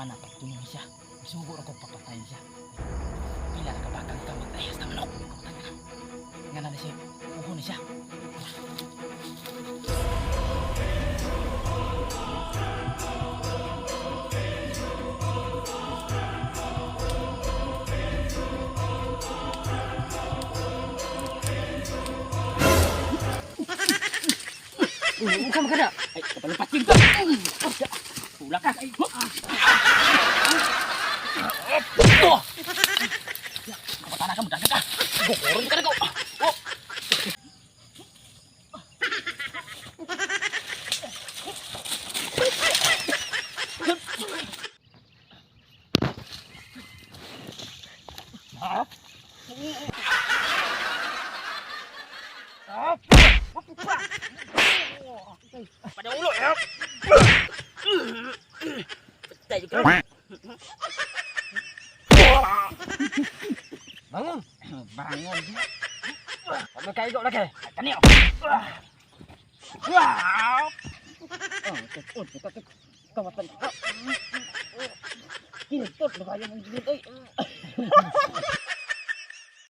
Kuana pagtunong siya. Sugo ra ko papatay siya. Pila ra ka bakang kamot ay hasta manok. Kamutan ka na. Nga na siya. Uho ni siya. Uho ka magkada. Ay, kapalumpat yun ka. Pula ka. Ay, oh! Kamutan na ka, mudagan ka. Gukuron ka na ko. Oh! Pada ulo ya. Patay ka. Bangun. Bangon. Magkaigo na kay. Kani. Wow. Oh, tukod, tukod. Kawatan ka. Kintot, baka yung gilid, oy.